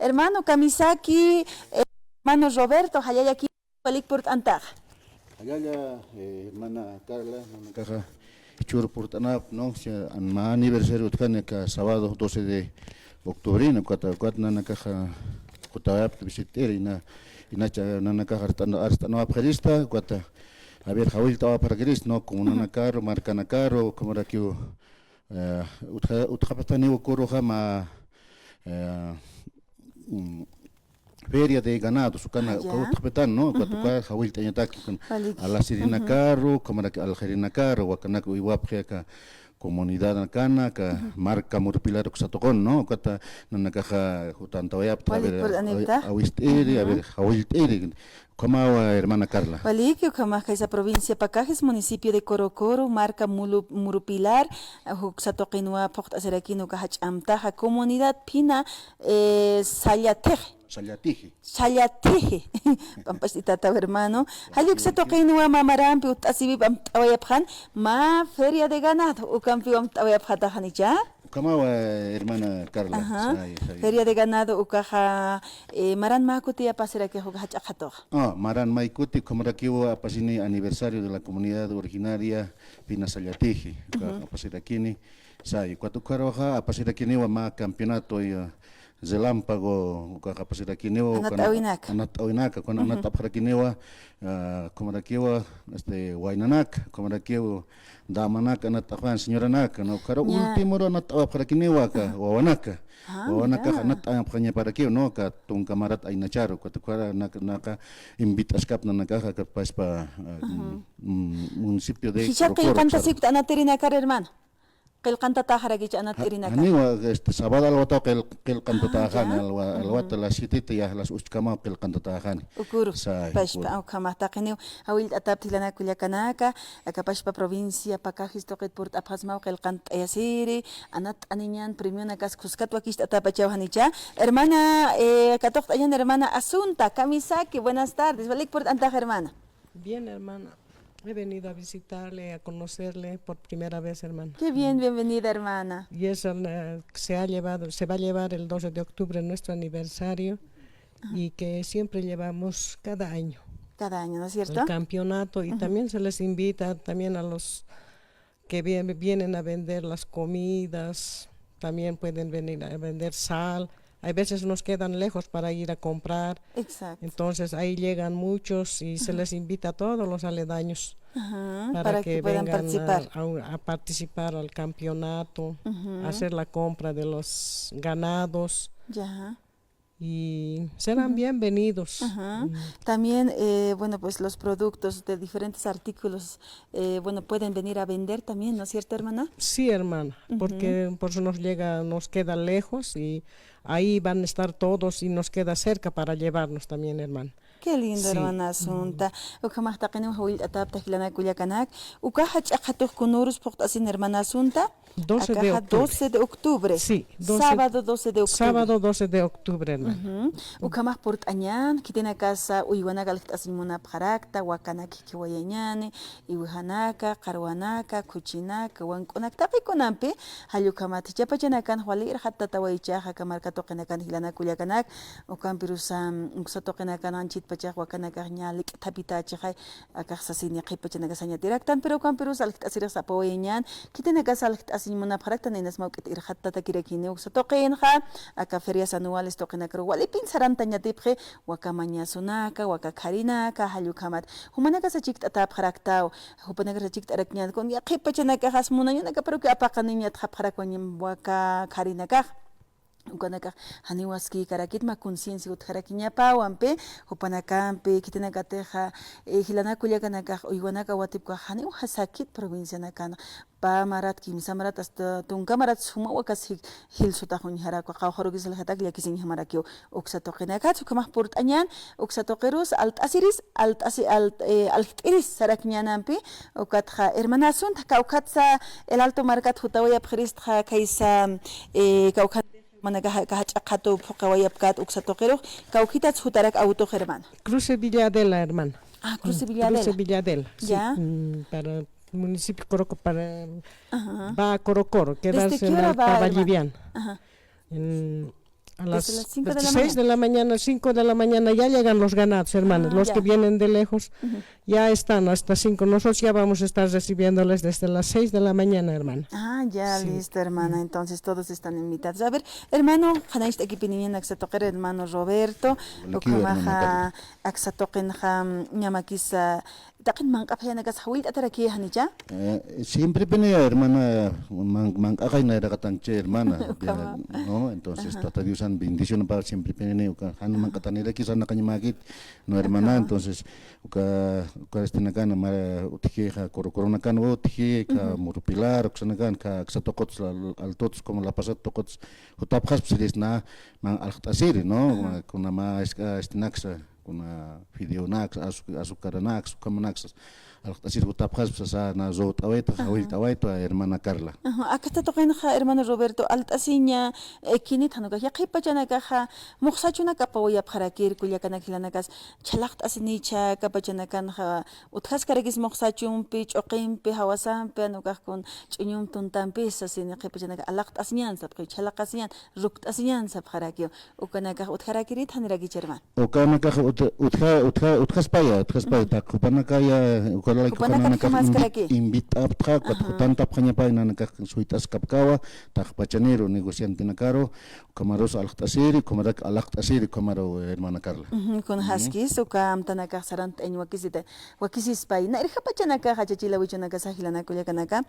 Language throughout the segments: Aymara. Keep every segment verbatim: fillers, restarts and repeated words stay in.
Hermano Kamisaki, eh, hermano Roberto, jallallaki, walik purt'antaxa. Jallalla, eh, hermana Carla, nanakaxa jichhür purt'anap, ¿no? Sea, an-, mä aniversario utjani aka sábado doce de octubre, ¿no? Ukat, ukat nanakaxa jutawayapxta visit'iri, ina, inacha nanakaxa arst'an-, arst'anawapxirista, ukat, a ver, jawillt'awapxarakirista, ¿no? Como nanakaru, markanakaru, ukhamarakiw, eh, utja-, utjapxtaniw uka uruxa mä, eh, mm, Feria de Ganados, ukana, ah, ya, uka utjapxitan, ¿no? Ukat uka jawillt'añataki, ukan alasirinakaru, ukhamaraki aljirinakaru, wakanak uywapxi aka comunidadkana, aka marka Murupilar uksa tuqin, ¿no? Ukata nanakaxa jutantawayapxta, a ver, a-, awist'iri, a ver, jawillt'iri. Ukhamawa, hermana Carla. Waliki, ukhamax kaysa provincia Pacajes, municipio de Corocoro, marka Mulu-, Murupilar, uksa tuqinwa phuqt'asirakini uka jach'amtaxa, comunidad Phina, eh, Sallatiji. Sallatiji. Sallatiji. Pampast'itata, hermano. Jall uksa tuqinwa mä marampi utt'asiwip amtt'awayapxän, mä feria de ganado, ukampiw amtt'awayapxätaxa, ¿janicha? Ukhamawa, hermana Carla. Ajá. Say, say. Feria de ganado ukaxa, eh, maran mä kuti apasirakix uka jach'a qhatuxa. Ah, maran may kuti, ukhamarakiw apasini aniversario de la comunidad originaria Phina Sallatiji, uka apasirakini. Say, ukat ukharuxa apasirakiniwa mä campeonato, eh, relámpago, ukax apasirakiniwa, ukan anat'awinaka. Anat'awinaka, ukan anat'apxarakiniwa, ah, ukhamarakiwa, este, waynanaka, ukhamarakiw damanaka, anat'apxän señoranaka, ¿no? Ukaru últimoru anat'awapxarakiniwa aka wawanaka. Ah, wawanakax anat'apxañaparakiw, ¿no? Aka tunka marat aynacharu, ukat ukaru naka, naka invitaskapxta nanakaxa, aka pachpa, ah, mm, municipio de Corocoro, qillqantasikta anatirinakar, hermano. Qillqantatäxarakicha anat'irinaka. Janiwa, este, sábado alwataw qill-, qillqantatäxani, alwa-, alwata las siete ya las ocho kamaw qillqantatäxani. Ukuru. Say, pachpa, ukuru. Ukhamax taqiniw, jawillt'atapxta jilanaka kullakanaka, aka pachpa provincia Pacajes tuqit purt'apxasmaw qillqant'ayasiri, anat'aniñan, premionakas khuskat wakicht'atäpachaw, ¿janicha? Hermana, eh, katuqt'añan hermana Asunta Kamisaki, buenas tardes, walik purt'antaxa, hermana. Bien, hermana. He venido a visitarle, a conocerle por primera vez, hermana. Qué bien, bienvenida, hermana. Y eso, eh, se ha llevado, se va a llevar el doce de octubre nuestro aniversario y que siempre llevamos cada año. Cada año, ¿no es cierto? El campeonato y también se les invita también a los que vien-, vienen a vender las comidas, también pueden venir a vender sal. Hay veces nos quedan lejos para ir a comprar. Exacto. Entonces ahí llegan muchos y se les invita a todos los aledaños para que puedan participar. Ajá, para que vengan a, a, a participar al campeonato, a hacer la compra de los ganados. Ya. Y serán bienvenidos. Ajá. También, eh, bueno, pues los productos de diferentes artículos, eh, bueno, pueden venir a vender también, ¿no es cierto, hermana? Sí, hermana, porque por eso nos llega, nos queda lejos y ahí van a estar todos y nos queda cerca para llevarnos también, hermana. Qué lindo, sí, hermana Asunta. Ukhamax taqiniw jawillt'atäpxta jilanaka kullakanak. Uka jach'a qhatux kunürus phuqt'asin, hermana Asunta. Doce de octubre. Akaxa doce de octubre. Sí, doce. Sábado doce de octubre. Sábado doce de octubre, hermana. Ujú. Ukhamax purt'añän, khitinakasa uywanak alkt'asiñ munapxarakta, wakanak jikhiwayañäni, iwijanaka, qarwanaka, khuchinaka, wank'unak, taqi kunampi, jall ukhamat jichha pachanakan wali irxattatawaychaxa, aka marka tuqinakan jilanaka kullakanak, ukampirusa, uksa tuqinakan anchhit pachax wakanakax ña likt'apitächixay, akax sasini qhipachanaka sañatiraktan, pero ukampirus alkt'asirix sapawayañän, khitinakasa alkt'asiñ munapxaraktan, inas mä juk'it irxattatakirakini uksa tuqinxa, aka ferias anuales tuqinakaru walipin sarantañatipxi, waka mañasunaka, waka kharinaka, jall ukhamat. Jumanakasa chikt'atäpxaraktaw, jupanakarus chikt'arakñän, kun ya qhipachanakaxas munañanaka, pero que apaqaniñ yatxapxarakwañam waka kharinakax. Ukanakax janiw askïkarakit, mä conciencia utjarakiñapäwampi, jupanakampi, khitinakatixa, eh, jilanaka kullakanakax uywanaka watipkax janiw jasakit provincianakan, pä marat, kimsa marat, hasta tunka marat suma wakas jik-, jil sutax uñjarakwa, qawqharukis aljatak llakisiñjamarakiw uksa tuqinakats, ukhamax purt'añän, uksa tuqirus, alt'asiris, alt'asi-, alt-, eh, alkt'iris sarakñänampi, ukatxa hermana Asunta, kawkhatsa El Alto markat jutawayapxiristxa, khaysa, eh, kawkhan Manaka ja-, jach'a qhatu phuqawayapkät uksa tuqirux, kawkhitats jutarak awtux, hermana. Cruce Villa Adela, hermana. Ah, Cruce Villa Adela. Cruce Villa Adela, sí. Ya. Mm, para municipio Coroco, para, va a Corocoro, quedarse en Altavaliviana. Ajá. En A las seis de la mañana, cinco de la mañana ya llegan los ganados, hermana. Ah, los que vienen de lejos, ya están hasta cinco. Nosotros ya vamos a estar recibiéndoles desde las seis de la mañana, hermana. Ah, ya, listo, hermana. Entonces todos están invitados. A ver, hermano, qhanancht'akipiniñan aksa tuqir, hermano Roberto, ukhamaxa aksa tuqinxa, ñamakisa, taqin manq'apxayanakas jawillt'ataraki, ¿janicha? Eh, siemprepiniya, hermana, man-, manq'aqay nayraqatankchi, hermana. ¿No? Entonces, Tata Diosan bendicionapax siemprepinini, uka jan manq'atanirakisa naqañamäkit, ¿no, hermana? Entonces, uka, uka estinakan, mara utjixa, kuru kurunakan utji, ka Muru Pilar, uksanakan, ka aksa tuquts, al-, altuts, como La Pazat tuquts, jutapxaspa sirisna, man alxt'asiri, ¿no? Kuna mä, es-, estinaksa. Kuna fideonaks, azu-, azucaranaks, ukhamanaks, alxt'asir jutapxaspa sasa, na ruwt'awayta, jawillt'awayta, hermana Carla. Ajá, aksa tuqinxa, hermano Roberto, alt'asiña, eh, kinit jan ukax, yaqhip pachanakaxa, muxsachunak apawayapxarakir, kullakanak jilanakas, chhalaqt'asinicha, aka pachanakanxa, utjaskarakis muxsachumpi, ch'uqimpi, jawasampi, jan ukax kun ch'uñum tuntampi, sasin, yaqhip pachanaka, alaqt'asiñan, sapxi, chhalaqasiñan, rukt'asiñan, sapxarakiw. Ukanakax utjarakirit, janirakicha, hermano. Ukanakax ut-, utja-, utja-, utjaspaya, utjaspaya, taq jupanakaya, uka lalay jupanakax invi-, invit'apxta, ukat jutantapxañapay, nanakax suyt'askapkawa, taqpachaniru, negociantenakaru, ukhamarusa alxt'asiri, ukhamarak alaqt'asiri, ukhamaru, hermana Carla. Ujú, kunjaskis, uka amtanakax sarant'añ wakisita, wakisispay. Nayrja pachanakaxa, chachila wichunakasa, jilanaka kullakanaka,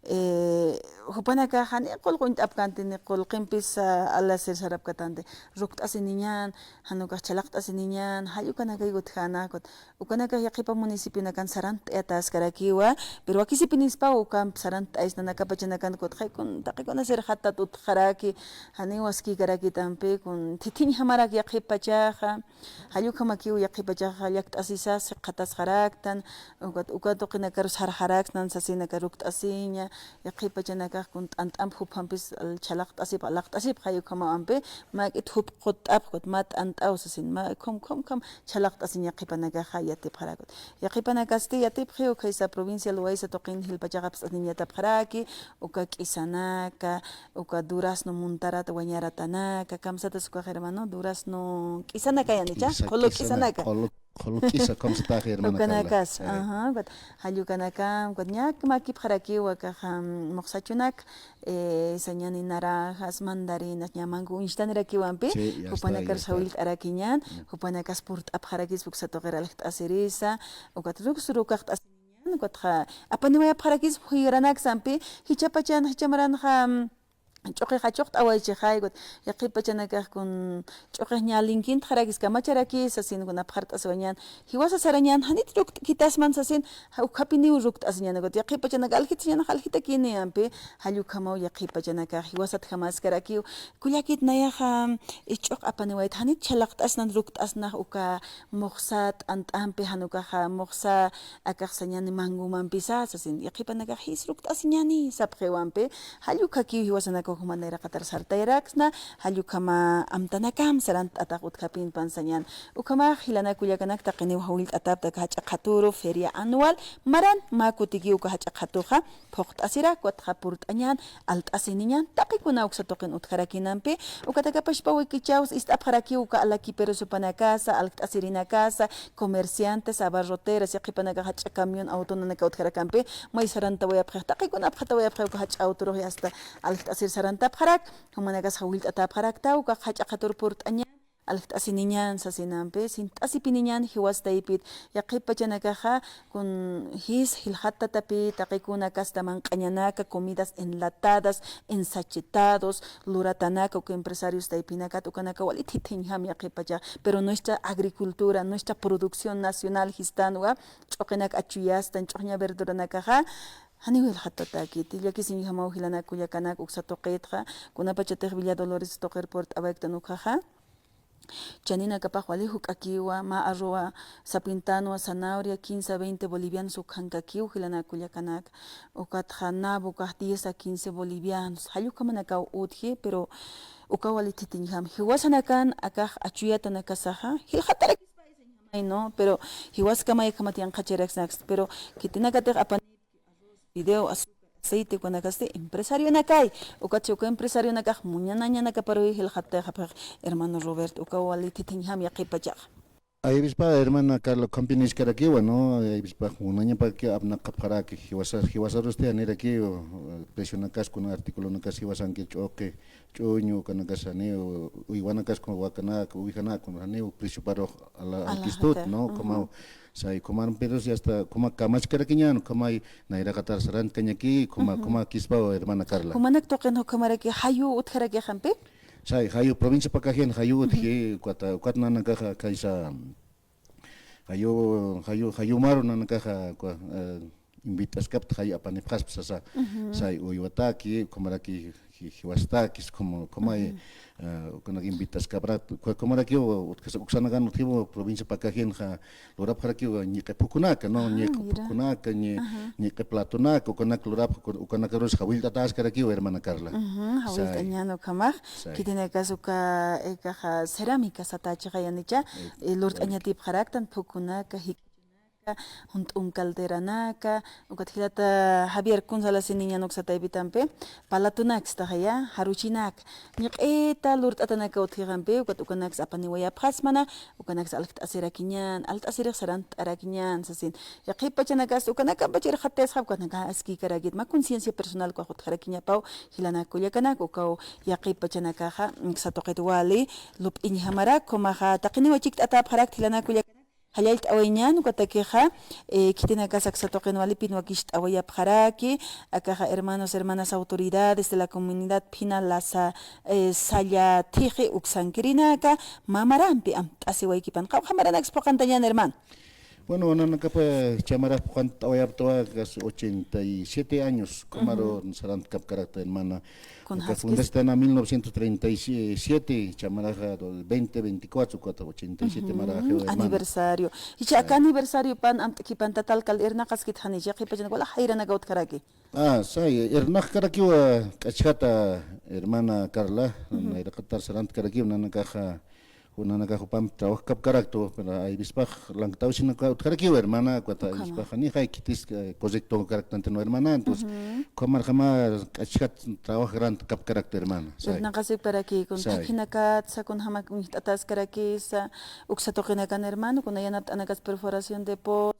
eh, jupanakaxa, ni qullqi uñt'apkänti, ni qullqimpis, ah, alasir sarapkatänti. Rukt'asiniñan, jan ukax chhalaqt'asiniñan, jall ukanakay utjäna, ukat, ukanakax yaqhipa municipionakan sarant'ayatäskarakiwa, pero wakisipinispaw ukamp sarant'aysnan aka pachanakan, ukat, jaykun, taqikuna sirxatat utjaraki, janiw waskïkarakitampi, kun thithiñjamarak yaqhip pachaxa, jall ukhamakiw yaqhip pachaxa llakt'asisas jikxatasxaraktan, ukat, uka tuqinakaru sarxaraksnan sasinaka rukt'asiña, yaqhip pachanakax kun t'ant'amp jupjampis, al-, chhalaqt'asip, alaqt'asip, jall ukhamaw ampi, mä k'it jup qutt'apxwat, mä t'ant'aw sasin, mä khum, khum, khum, chhalaqt'asiña yaqhipanakaxa yatipxarakut. Yaqhipanakasti yatipxi, ukhaysa provincia Loayza tuqin jilpachax apst'asniñ yatapxaraki, uka k'isanaka, uka durazno muntarata, wañaratanaka, kamsatas ukax hermano, durazno k'isanaka yanicha, qhulu k'isanaka. Qhulu k'isa, kamsatax hermana Carla. Ukanakas, ajá, ukat, jall ukanakam, ukat, ñak makipxarakiw akax, am, muxsachunak, eh, sañani naranjas, mandarinas, ña mango uñstanirakiw ampi, jupanakar sawillt'arakiñan, jupanakas purt'apxarakis uksa tuqir alxt'asirisa, ukat ruks rukaxt'asiniñan, ukatxa apaniwayapxarakis jiwaranaksa ampi, jichha pachan, jichha maranxa, am, ch'uqix achuqt'awaychixay, ukat, yaqhip pachanakax kun ch'uqix ñä linkintxarakis kamacharaki sasin, kun apxart'asiwañan, jiwasa sarañan, janit rukt'kitasman sasin, ja-, ukhapiniw rukt'asiñan, ukat, yaqhip pachanaka aljitasiñan, aljitakini ampi, jall ukhamaw yaqhip pachanakax jiwasatjamäskarakiw, kullakit nayaxa, eh, ch'uq apaniwayt, janit chhalaqt'asnan rukt'asnax uka muxsa t'ant'ampi, jan ukaxa muxsa akax sañani mangomampisa sasin, yaqhipanakax jis rukt'asiñani sapxiw ampi, jall ukhakiw jiwasanakaw jumanïraqatar sartayaraksna, jall ukhama amtanakam sarant'atax utjapinpan sañan. Ukhamax jilanak kullakanak taqiniw jawillt'atapta aka jach'a qhaturu, feria anual, maran mä kutikiw uka jach'a qhatuxa phuqt'asirak, ukatxa purt'añan, alt'asiniñan, taqikuna uksa tuqin utjarakinampi, ukat aka pachpa wikichaws ist'apxarakiw uka alakiperos jupanakasa, alkt'asirinakasa, comerciantes, abarroteras, yaqhipanakax jach'a camión, autonanaka utjarakampi, may sarantawayapxix, taqikuna apxatawayapxix, uka jach'a autorux yasta alkt'asir sarantapxarak, jumanakas jawillt'atapxarakta, uka jach'a qhatur purt'añan, alkt'asiniñan sasinampi, sint'asipiniñan jiwas taypit, yaqhip pachanakaxa, kun jis jilxatatapï, taqikuna kasta manq'añanaka, comidas enlatadas, ensachetados, luratanaka, uka empresarios taypinakat, ukanaka wali thithiñjam yaqhip pachax, pero nuestra agricultura, nuestra producción nacional jistanwa, ch'uqinak achuyastan, ch'uqña verduranakaxa, janiw jilxatatäkiti, llakisiñjamaw jilanak kullakanak uksa tuqitxa, kunapachatix Villa Dolores tuqir purt'awaytan ukhaxa, chaninakapax wali juk'akiwa, mä arrowa sapintanwa, zanahoria, quince a veinte bolivianos ukhankakiw jilanak kullakanak, ukatxa nabo ukax diez a quince bolivianos, jall ukhamanakaw utji, pero ukaw wali thithiñjam, jiwasanakan akax achuyatanakasaxa, jilxatarakispay sañjamay, ¿no? Pero jiwaskamay akhamat yanqhachiraksnaksti, pero khitinakatix apan video, azúcar, aceite ukanakasti empresarionakay, ukatsi uka empresarionakax muñanañanakaparuy jilxatayxapxix, hermano Roberto, uka wali thithiñjam yaqhipachaxa. Ayvispa, hermana Carla, ukhampi niskarakiwa, ¿no? Ayvispa, munañapaki apnaqapxaraki, jiwasa, jiwasarusti janirakiw, eh, precionakas, kuna articulonakas jiwasanki, ch'uqi, ch'uñu, ukanakas janiw, uywanakas, kuna wakanak, uwijanak, kuna janiw, precio parux, ala, alkistut, ¿no? Ukhamaw, say, ukhamar, pero si hasta, ukhama kamachkarakiñan, ukhamay, nayraqatar sarantkañaki, ukhama, ukhama kispaw, hermana Carla. Jumanak tuqin ukhamaraki, jayu utjarakixampi? Say, jayu provincia Pakajin, jayu utji, ukat, ukat nanakaxa kaysa, jayu, jayu, jayu maru nanakaxa, kua, eh, invitaskapta jayu apanipxaspa sasa, say, uywataki, ukhamaraki, ji-, jiwastaki, como, como hay, eh, ukanak invitaskaprat, kua, ukamaraki, u-, utkasa, uksanakan utjiw provincia Pakajinxa, lurapxarakiw ñiq'i phukunaka, ¿no? Ah, ñiq'i phukunaka, ñi-, ñiq'i platonaka, ukanak lurapxa, uka-, ukanakarus jawillt'atäskarakiw, hermana Carla. Jawillt'añän ukhamax, khitinakas uka, eh, kaxa cerámica satächixa yanicha, eh, lurt'añatipxaraktan phukunaka, jikchinaka, junt'un calderanaka, ukat jilata Javier González niñan uksa taypitampi, palatonakstaxaya, jaruchinak, ñiq'ita lurt'atanaka utjixampi, ukat ukanaks apaniwayapxasmana, ukanaks alkt'asirakiñän, alkt'asirix sarantt'arakiñän, sasin. Yaqhip pachanakas, ukanakampa chirxatayasxap, ukanaka askïkarakit, mä conciencia personal ukax utjarakiñapaw, jilanak kullakanak, ukaw yaqhip pachanakaxa, uksa tuqit wali, lup'iñjamarak, ukhamaxa, taqiniw chikt'atäpxarakta jilanak kullakanak, jallallt'awayañän, ukatakixa, eh, khitinakas aksa tuqin walipin wakicht'awayapxaraki, akaxa hermanos, hermanas autoridades de la comunidad Phina Lasa, eh, Salla Thiji uksankirinaka, mä marampi amtasiwaykipan. Qawqha maranaks phuqantañän, hermano. Bueno, nanakapa jichha marax phuqantawayaptawa, casi ochenta y siete años, ukhamaru sarantkapkarakta, hermana. Kunjaskis. Aka fundastan mil novecientos treinta y siete, jichha maraxa veinte veinticuatro, cuatro, ochenta y siete maraxa, hermana. Aniversario. Jichha aka aniversariopan amt'kipanta alcalde irnaqaskit janicha, qhipachanak wali jayranaka utjaraki. Ah, say, irnaqkarakiwa k'achjata, hermana Carla, nayraqatar sarantkarakiwa, nanakaxa, nanakax jupamp trabajkapkaraktu, pero ayvispax lanktawsinaka utjarakiwa, hermana, ukat ayvispax jani jay khitis, eh, correcto karaktantin, hermana, entonces, ukhamarjama k'achjat trabajrantkapkaraktu, hermana. Say. Irnaqasipkaraki, kun thakhinakatsa, kunjamak uñjt'ataskarakisa, uksa tuqinakan, hermano, kuna yanapt'anakas perforación de pozos,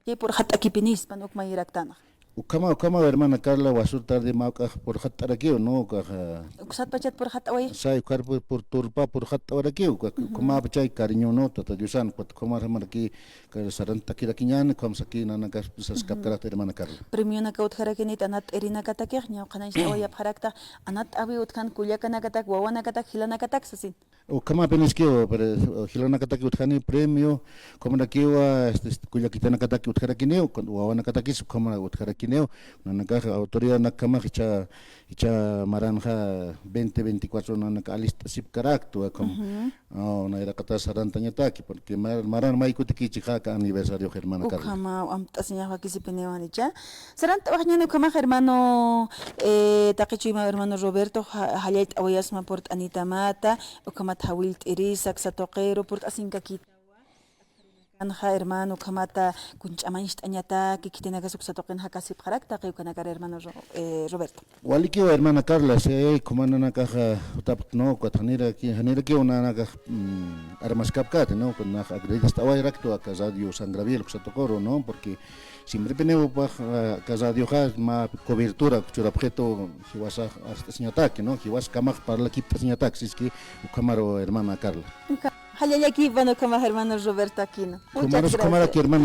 Chay purxatt'akipinispan uk mayiraktanxa. Ukhama, ukhama, hermana Carla, wasür tarde mä juk'ax purxatt'arakiw, ¿no? Ukaxa. Uksatpachat purxatt'away. Say, ukhar pur, pur, turpa purxatt'awarakiw, uka, ukhamapachay cariño, ¿no? Tata Diosan, ukat ukhamarjamarakiw, ka, sarantakirakiñän, ukhamsaki nanakas, saskapkarakta, hermana Carla. Premionaka utjarakinit anat t'irinakatakix, ñawqhanañcht'awayapxarakta, anat t'awi utjan kullakanakatak, wawanakatak, jilanakatak, sasin. Ukhamapiniskiw, pero, eh, jilanakataki utjani premio, ukhamarakiwa, este, este, kullakitanakataki utjarakiniw, kun wawanakatakis ukhama utjarakiniw, nanakax autoridadnakjamax jichha, jichha maranxa veinte veinticuatro nanaka alist'asipkaraktu, ukham. Oh, nayraqatas sarantañataki, porque mar, maran maykutikichixa aka aniversario, hermana Carla. Ukhama, amt'asiñax wakisipiniw janicha. Sarant'awaxñän ukhamax, hermano, eh, taqi chuyma hermano Roberto, ja, jallallt'awayasma purt'anitamata, ukhamat jawillt'irisa, aksa tuqiru, purt'asinkakitawa. Kanxa, hermano, ukhamata kun ch'amañcht'añataki, khitinakas uksa tuqin jakasipxarakta, taqi ukanakar, hermano Ro, eh, Roberto. Walikiwa, hermana Carla, si, eh, ukhamanakaxa, jutapxta, ¿no? Ukat janiraki, janirakiw nanakax, mm, armaskapkati, ¿no? Ukat nax agradect'awayraktu aka Radio San Gabriel, uksa tuqiru, ¿no? Porque Siemprepiniw jupax, ah, aka radioxa mä cobertura churapxitu, jiwasax arst'asiñataki, ¿no? Jiwaskamax parlakipt'asiñataki, siski ukhamaru, hermana Carla. Uka, jallallakipan ukhamax, hermano Roberto Aquino. Muchas gracias. Ukhamarus ukhamaraki, hermana.